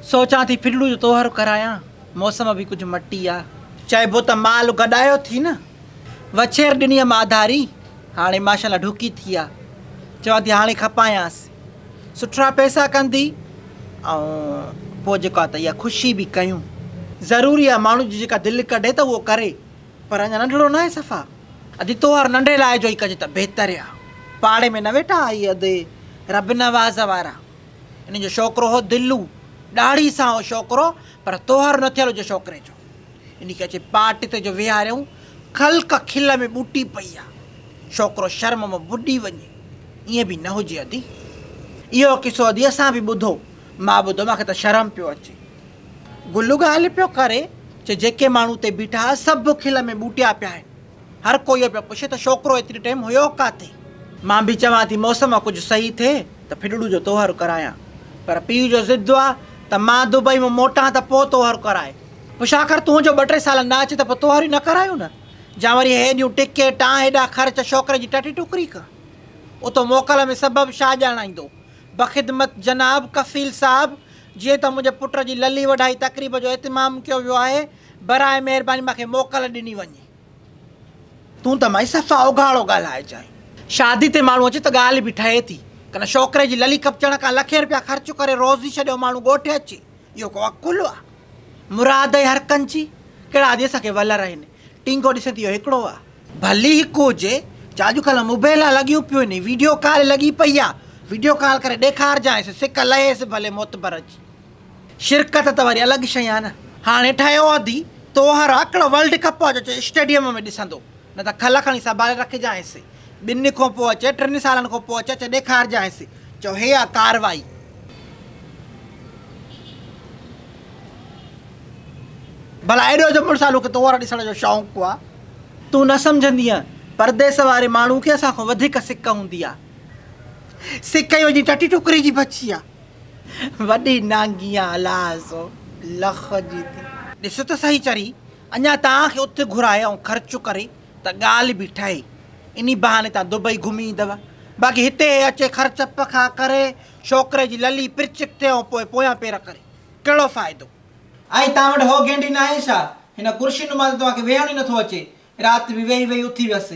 سوچان ٿي ڦڏڙو جو توهر ڪرايان، موسم به ڪجهه مٽي آ. چئبو ته مال گڏايو ٿي نه. وڇير ڏني هيم آڌاري، هاڻي ماشاءالله ڍڪي ٿي آ. چوان ٿي هاڻي کپايانس. سٺرا پئسا ڪندي ۽ پوء جيڪو آ ته اها خوشي به ڪيون. ضروري آ ماڻهو جي جيڪا دل ڪڍي ته اهو ڪري. پر اڃا ننڍڙو ناهي صفا. ادي توهر ننڍي لاء جو ئي ڪجي ته بهتر آ. پاڙي ۾ نه ويٺا ها اهي ادي ربنواز وارا. انهن جو ڇوڪرو هو دلو. ڏاڙهي سان هو ڇوڪرو پر توهر نه ٿيل هجي ڇوڪري جو. انهي کي اچي پاٽ تي جو ويهاريائون خلق کل ۾ ٻوٽي پئي آ. ڇوڪرو شرم مان ٻڏي وڃي. ائين به نه هجي ادي. اهو قصو ادي اسان به ٻڌو. مان ٻڌو مان کي ته شرم پيو اچي. گل ڳالهه پيو ڪري چي جيڪي ماڻهو اتي بيٺا ها سڀ کل ۾ ٻوٽيا پيا آهن. هر ڪو اهو پيو پڇي ته ڇوڪرو ايتري ٽيم هيو ڪاٿي؟ مان به چوان ٿي موسم ڪجهه صحيح ٿئي ته ڦڏڙو جو توهر ڪرايان پر پيء جو ضد آ ته مان دبئي مان موٽان ته پوء توهر ڪرائي. پڇا ڪر تون جو ٻه ٽي سال نه اچين ته پوء توهر ئي نه ڪرايون نه جا وري هيڏيون ٽڪيٽان هيڏا خرچ ڇوڪري جي ٽٽي ٽڪري ڪر. اتو موڪل ۾ سبب ڇا ڄاڻائيندو. بخدمت جناب ڪفيل صاحب جيئن ته منهنجي پٽ جي للي وڍائي تقريب جو اهتمام ڪيو ويو آهي، براء مهرباني مان کي موڪل ڏني وڃي. تون ته مائي صفا اگهاڙو ڳالهائجانء. شادي تي ماڻهو اچي ته ڳالهه به ٺهي ٿي. ڪنھن ڇوڪري جي للي کپجڻ کان لکين رپيا خرچ ڪري روزي ڇڏيو ماڻهو ڳوٺ اچي، اهو ڪو عقل آ؟ مراد ۽ هرڪن جي، ڪهڙا ادي اسان کي ولر آهن. ٽينگو ڏسين ته اهو هڪڙو آ. ڀلي هڪ هجي، چا اڄڪلهه موبائلا لڳيون پيون آهن، ويڊيو ڪال لڳي پئي آ، ويڊيو ڪال ڪري ڏيکارجانس، سڪ لهيس ڀلي معتبر جي. شرڪت ته وري الڳ شيء آ نه. هاڻي ٺهيو ادي، توهر آڪڙ ورلڊ ڪپ آ جو اچي اسٽيڊيم ۾ ڏسندو، نه ته کل کڻي سنڀالي رکجانس، ٻن کان پوء اچي، ٽن سالن کان پوء اچي، اچي ڏيکارجانس، چئو هي آ ڪاروائي. ڀلا ايڏو جو مڙس آلو کي توهر ڏسڻ جو شوق آ. تون نه سمجهندينء، پرديس واري ماڻهو کي اسان کان وڌيڪ سڪ هوندي آ. سڪ ئي وڃي ٽٽي ٽڪري جي بچي آ. وڏي نانگي آ الاء سو لک جي ٿي. ڏس ته سهي چري، اڃا توهان کي ات گهرائي ۽ خرچ ڪري ته ڳالهه به ٺهي. انهي بهاني توهان دبئي گهمي ايندؤ. باقي هتي هي اچي خرچ پکا ڪري، ڇوڪري جي للي پرچڪ ٿئي ۽ پوء پويان پير ڪري. ڪهڙو فائدو؟ ۽ توهان وٽ هو گينڊي ناهي ڇا؟ هن ڪرسي نما تي توهان کي ويهڻ ئي نٿو اچي. رات به ويهي ويهي اٿي ويس.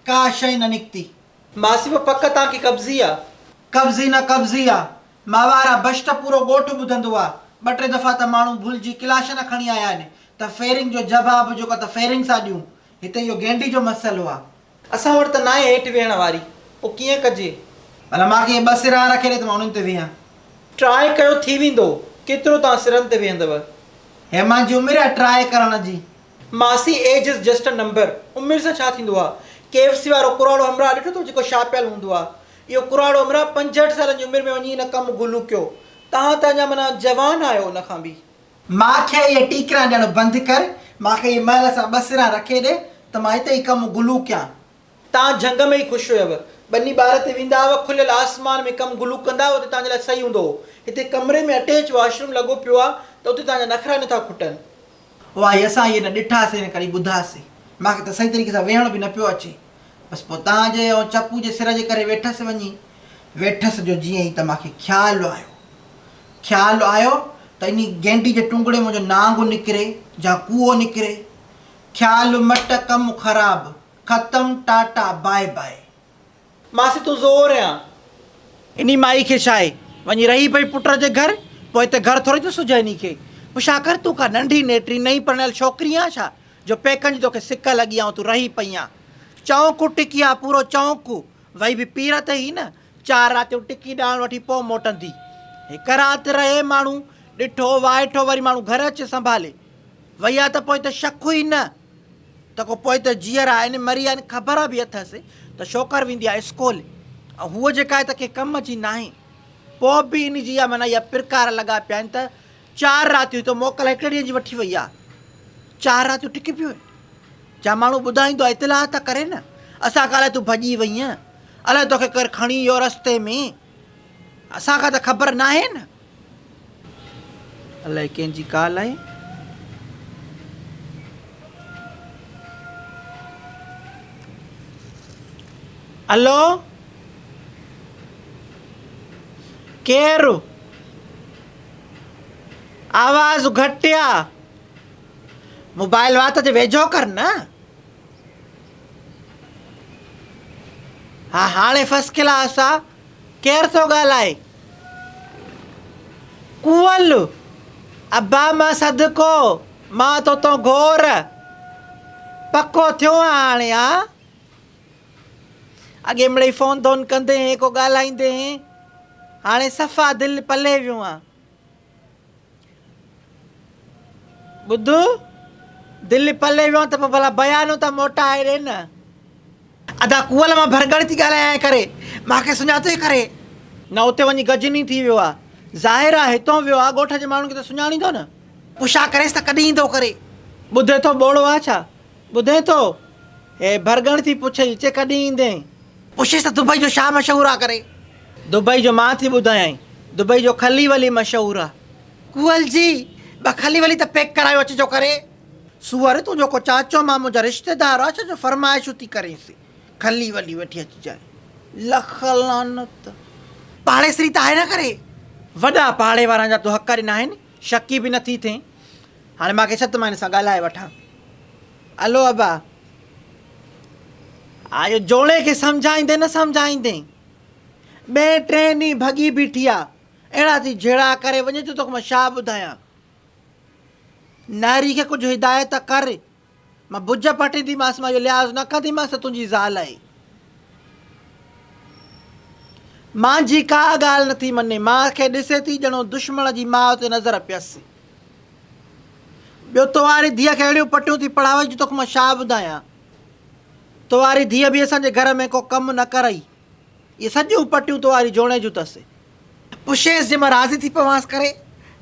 ڪا شيء نه نڪتي. ماسي پوء پڪ توهان کي قبضي آ. قبضي نه قبضي آ. ماوارا بشٽ پورو ڳوٺ ٻڌندو آ. ٻه ٽي دفعا ته ماڻهو ڀلجي ڪلاشن کڻي آيا آهن ته فيرنگ جو جواب جيڪو ته فيرنگ سان ڏيون. هتي اهو گينڊي جو مسئلو آ. اسان وٽ ته ناهي هيٺ ويهڻ واري، پوء ڪيئن ڪجي؟ ڀلا مان کي اهي ٻه سرا رکي ڏي ته مان انهن تي ويهان. ٽراء ڪيو ٿي ويندو. ڪيترو توهان سرن تي ويهندؤ؟ هي مانجي عمر آ ٽراء ڪرڻ جي. ماسي age is just a number. عمر سان ڇا ٿيندو آ؟ ڪي ايف سي وارو ڪراڙو همراهه ڏٺو اٿو جيڪو شاپيل هوندو آ. اهو ڪراڙو همراهه 65 سالن جي عمر ۾ وڃي هن ڪم گلو ڪيو. توهان ته اڃا معنيٰ جوان آهيو ان کان به. مان کي اهي ٽيڪرا ڏيڻ بند ڪر، مان کي اهي مهل سان ٻه سران رکي ڏي ته مان هتي ئي ڪم گلو ڪيان. تان جهنگ ۾ ئي خوش هيؤ. ٻني ٻار تي ويندا هئا، کليل آسمان ۾ ڪم گلو ڪندا هئا، اتي توهان جي لاء صحيح هوندو هو. هتي ڪمري ۾ اٽيچ واش روم لڳو پيو آ ته اتي توهان جا نخرا نٿا کٽن. واهي اسان اهي نه ڏٺاسين نه ڪڏهن ٻڌاسين. مان کي ته صحيح طريقي سان ويهڻ به نه پيو اچي. بس پوء توهان جي ۽ چپو جي سر جي ڪري ويٺس وڃي. ويٺس جو جيئن ئي ته مان کي خيال آيو. خيال آيو ته انهي گينڊي جي ٽونگڙي منهنجو نانگ نڪري جا ڪوئو نڪري. خيال مٽ ڪم خراب. ختم ٽاٽا باء باء. ماسي تون زور آن. انهي مائي کي ڇاهي. وڃي رهي پئي پٽ جي گهر. پوء هتي گهر ٿوري ٿو سجهي انهي کي. پڇا ڪر تون ڪا ننڍي نيٽري نئين پرڻيل ڇوڪري آن ڇا جو پيڪن جي توکي سڪ لڳي آ ۽ تون رهي پئي آن. چونڪ ٽڪي آ پورو چونڪ. وئي به پير تي هئي نه. چار راتيون ٽڪي ڏاڻ وٺي پوء موٽندي. هڪ رات رهي ماڻهو ڏٺو وائٺو وري ماڻهو گهر اچي سنڀالي. وئي آ ته پوء ته شڪ ئي نه ته ڪو پوء ته جيئرا آهن مري ويا آهن خبر به اٿس ته ڇوڪر ويندي آ اسڪول ۽ هوء جيڪا آهي ته ڪنهن ڪم جي ناهي. پوء به ان جي اها معنيٰ اها پرڪار لڳا پيا آهن ته چار راتيون هتو موڪل هڪڙي ڏينهن جي وٺي وئي آ. چار راتيون ٽڪي پيو آهي. جا ماڻهو ٻڌائيندو آ اطلاع ته ڪري نه. اسان کان الائي تون ڀڄي وئينء. الائي توکي ڪير کڻي ويو رستي ۾. اسان کان ته خبر ناهي نه. الائي ڪنهن جي ڪال آهي. الو ڪير؟ آواز گهٽ آ. موبائل وات جي ويجهو ڪر نه. ها هاڻي فرسٽ ڪلاس آ. ڪير ٿو ڳالهائي؟ ڪوئل، ابا مان صدقو، مان توتون گهور. پڪو ٿيو آ هاڻي ها. اڳي مڙئي فون ڌون ڪندي هين ڪو ڳالهائيندي هين هاڻي صفا دل پلي ويو آ. ٻڌ دل پلي ويو آ ته پوء ڀلا بيانو ته موٽائي ڏي نه. ادا ڪوئل مان ڀرڳڙ ٿي ڳالهايانء ڪري مان کي سڃاتوئي ڪري. نه اتي وڃي گجني ٿي ويو آ. ظاهر آ هتون ويو آ ڳوٺ جي ماڻهن کي ته سڃاڻيندو نه. پڇا ڪريس ته ڪڏهن ايندو ڪري. ٻڌي ٿو ٻوڙو آ ڇا؟ ٻڌين ٿو؟ هي ڀرڳڻ ٿي پڇئي، چي ڪڏهن ايندين؟ پڇيس ته دبئي جو ڇا مشهور آ ڪري؟ دبئي جو مان ٿي ٻڌايائين، دبئي جو کلي ولي مشهور آ. ڪوئل جي، ٻه کلي ولي ته پيڪ ڪرايو اچجو ڪري. سوئر، تنهنجو ڪو چاچو مامو جا رشتيدار آ ڇا جو فرمائشون ٿي ڪرينس، کلي ولي وٺي اچجانء. لک لعنت. پاڙيسري ته آهي نه ڪري. وڏا پاڙي وارن جا تو حق ڏنا آهن، شڪي به نه ٿي ٿئين. هاڻي مان کي ڇڏ ته مان هن سان ڳالهائي وٺان. الو ابا. آيو جوڙي کي سمجهائيندين نه سمجهائيندين. ٻئين ٽئين ڏينهن ڀڳي بيٺي آ. اهڙا ٿي جهيڙا ڪري وڃي ٿي توکي مان ڇا ٻڌايان. ناري کي ڪجهه هدايت ڪر. مان بج پٽينديمانس، مان اهو لحاظ نه ڪنديمانس ته تنهنجي زال آهي. مانجهي ڪا ڳالهه نٿي مڃي. مان کي ڏسي ٿي ڄڻو دشمڻ جي ماء تي نظر پيس. ٻيو تو واري ڌيء کي اهڙيون پٽيون ٿي پڙهاوئي جو توکي مان ڇا ٻڌايان. تو واري ڌيء به اسان جي گهر ۾ ڪو ڪم نه ڪرئي. اهي سڄيون پٽيون تو واري جوڻي جون اٿس. پڇيس جي مان راضي ٿي پوانس ڪري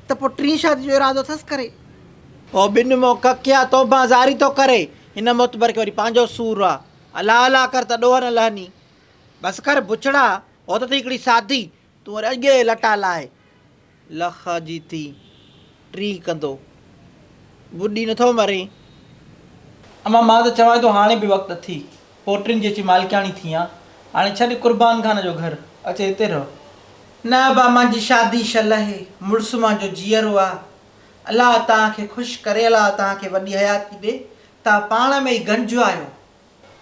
ته پوء ٽين شادي جو ارادو اٿس ڪري. هو ٻن مون ڪڪيا توبهه زاري ٿو ڪري. هن معتبر کي وري پنهنجو سور آ. الله الله ڪر ته ڏوهه نه لهني. بس ڪر بڇڙا، هو ته ٿي هڪڙي سادي، تون وري اڳي لٽا لاهي. لک جي ٿي ٽي ڪندو. ٻڏي نٿو مرين. امان مان ته چوانء ٿو هاڻي به وقت اٿي. پوٽين جي اچي مالڪياڻي ٿي آن. هاڻي ڇڏ قربان خان جو گهر. اچي هتي رهه. نه ابا مانجي شادي شل اهي. مڙس مانجو جيئرو آ. الله توهان کي خوش ڪري الله توهان کي وڏي حياتي ڏي. توهان پاڻ ۾ ئي گنج آهيو.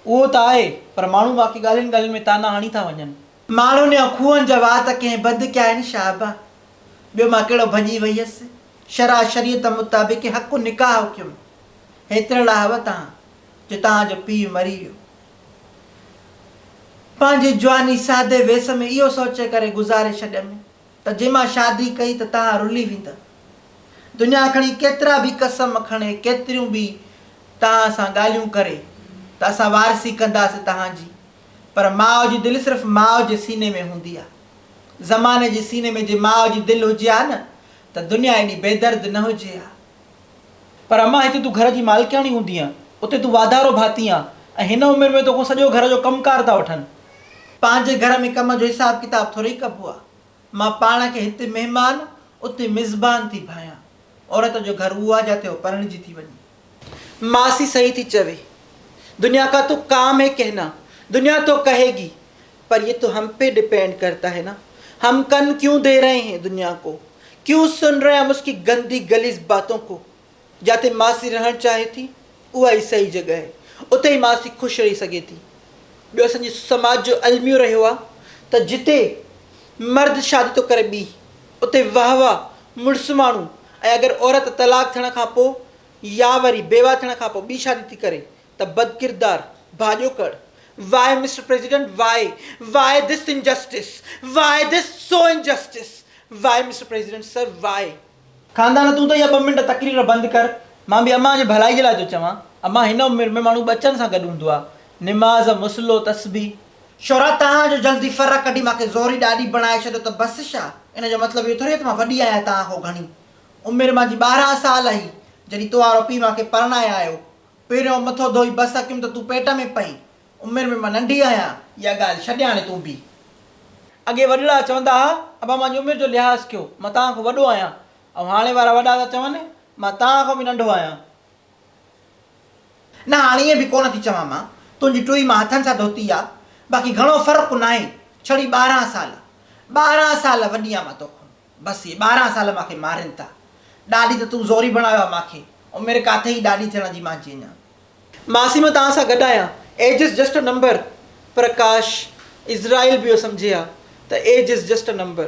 اهو ته آهي، پر ماڻهو باقي ڳالهين ڳالهين ۾ طعنا هڻي ٿا وڃن. ماڻهن يا کوهن جا وات ڪنهن بند ڪيا آهن شابا. ٻيو مان ڪهڙو ڀڄي وئي هيس. شرع شريعت مطابق حق نڪاح ڪيم. هيترڙا هئو توهان، جو توهان جو پيء مري ويو. پنهنجي جواني سادي ويس ۾ اهو سوچي ڪري گذاري ڇڏيم ته جي مان شادي ڪئي ته توهان رلي ويندا. دنيا کڻي ڪيترا به قسم کڻي، ڪيتريون به توهان سان ڳالهيون ڪري ته اسان وارثي ڪنداسين توهان جي، پر ماء جي دل صرف ماء جي سيني ۾ هوندي آ. زماني جي سيني ۾ جي ماء جي دل هجي ها نه ته دنيا ايڏي بيدرد نه هجي ها. پر امان هتي تون گهر جي مالڪياڻي هوندينء، اتي تون واڌارو ڀاتي آن ۽ هن عمر ۾ توکان سڄو گهر جو ڪم ڪار ٿا وٺن. پنهنجي گهر ۾ ڪم جو حساب ڪتاب ٿورئي ڪبو آ. مان پاڻ کي هتي مهمان اتي ميزبان ٿي ڀانيان. عورت جو گهر اهو آ جاتي هوء پرڻجي ٿي وڃي. ماسي صحيح ٿي چوي. دنيا کا تو ڪام هي ڪهنا، دنيا تو ڪهي گي، پر يه تو هم پي ڊپينڊ ڪرتا هي نا، هم ڪن ڪيون the رهي هين دنيا ڪو، ڪيون سن رهي هم اس ڪي گندي غليظ باتون ڪو. جاتي ماسي رهڻ چاهي ٿي اها ئي صحيح جڳهه آهي، اتي ئي ماسي خوش رهي سگهي ٿي. ٻيو اسان جي سماج جو الميو رهيو آهي ته جتي مرد شادي ٿو ڪري ٻي اتي واهه واهه مڙس ماڻهو ۽ اگر عورت طلاق ٿيڻ کان پوء يا وري بيواه ٿيڻ کان پوء ٻي شادي ٿي ڪري ته بدڪردار، ڀاڄوڪڙ، why mister president why, why this injustice, why this so injustice, why mister president sir why. خاندان تون ته اها ٻه منٽ تقرير بند ڪر، مان به امان جي ڀلائي جي لاء ٿو چوان، امان هن عمر ۾ ماڻهو ٻچن سان گڏ هوندو آ، نماز، مصلو، تسبيح. شورا توهان جو جلدي ڦر ڪڍي مان کي زوري ڏاڏي بڻائي ڇڏيو ته بس ڇا؟ ان جو مطلب اهو ٿوري آ ته مان وڏي آهيان توهان کان گهڻي. عمر مان جي 12 سال هئي جڏهن تو وارو پيء مان کي پرڻائي آيو. پهريون مٿو ڌوئي بس ڪيم ته تون پيٽ ۾ پئين. عمر ۾ مان ننڍي آهيان، اها ڳالهه ڇڏ هاڻي تون به. اڳي وڏڙا چوندا ها، ابا مانجي عمر جو لحاظ ڪيو، مان توهان کان وڏو آهيان. ۽ هاڻي وارا وڏا ٿا چون، مان توهان کان به ننڍو آهيان. نه هاڻي ائين به ڪونه ٿي چوان مان، تنهنجي ٽوئي مان هٿن سان ڌوتي آ، باقي گهڻو فرق ناهي، ڇڙي 12 سال، 12 سال وڏي آهيان مان توکان. بس اهي 12 سال مان کي مارين ٿا. ڏاڏي ته تون زوري بڻايو آ مان کي. عمر ڪاٿي ئي ڏاڏي ٿيڻ جي مانجي اڃا. ماسي مان توهان سان گڏ آهيان. Age is just a number. پر ڪاش اسرائيل به اهو سمجهي ها ته age is just a number.